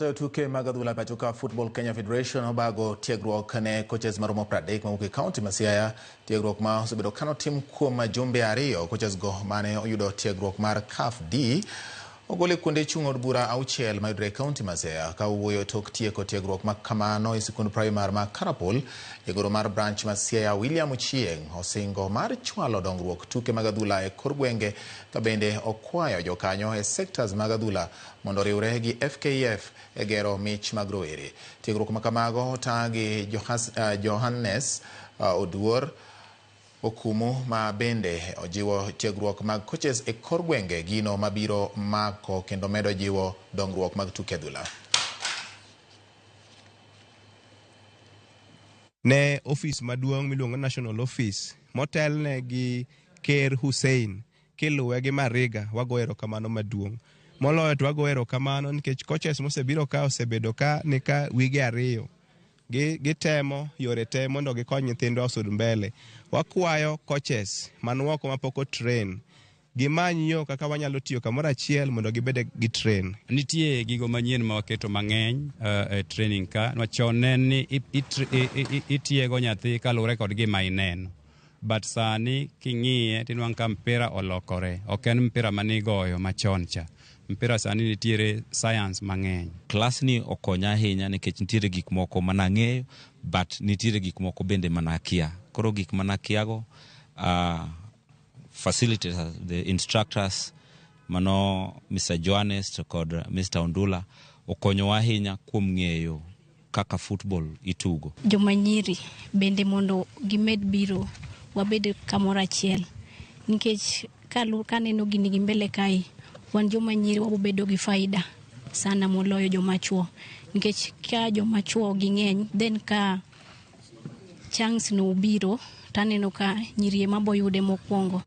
Tayo tuke mag adhula pacho ka Football Kenya Federation obago tiegruok ne coaches maromo 30 mawuok e kaunti ma Siaya. Tiegruok ma osebedo kanotim kuom jumbe ariyo. Coaches go mane oyudo tiegruok mar CAF D ogol e kuonde chung' od bura auchiel mayudore e kaunti ma Siaya. Ka owuoyo tok tieko tiegruok ma kamano e sikund primar ma Karapol, jagoro mar branch ma Siaya William Ochieng' osingo mar chwalo dongruok tuke mag adhula e kor gwenge ka bende okwayo jokanyo e sectors mag adhula mondo oriwre gi FKF e gero mich mag rowere. Tiegruok ma kamago ota gi Johannes Oduor Okumu ma bende ojiwo tiegruok mag coaches e kor gwenge gino mabiro mako kendo medo jiwo dongruok mag tuke adhula. Ne ofis maduong' miluongo ni National Office motelne gi Ker Hussein kiluwe gi Mariga, wago erokamano maduong'. Moloyo to wago erokamano nikech coaches mosebiro ka osebedo ka ni ka wige ariyo. Gitemo yore te mondo gikony nyithindwa osud mbele. Wakwayo coaches man oko mapok otrain gimany yo kaka wanyalo tiyo kamoro achiel mondo gibed gi train. Nitie gigo manyien ma waketo mang'eny e training ka. Chon ne en ni itiego nyathi kaluwore kod gima ineno. But sani king'iye tinwang'o ka mpira olokore. Ok en mpira manigoyo machon cha. Mpira sani nitiere science mang'eny. Klas ni okonya ahinya nikech nitiere gik moko manang'eyo but nitiere gik moko bende manakia. Koro gik manakiago facilitators, the instructors mano Mr. Johannes to kod Mr. Ondula okonyowa ahinya kuom ng'eyo kaka football itugo. Joma nyiri bende mondo gimed biro wabed kamoro achiel nikech kaneno gini gi mbele kae wan joma nyiri wabobedo gi faida sana moloyo joma chuo nikech ka joma chuo ging'eny then ka chance no obiro taneno ka nyiri ema boyude mokwongo.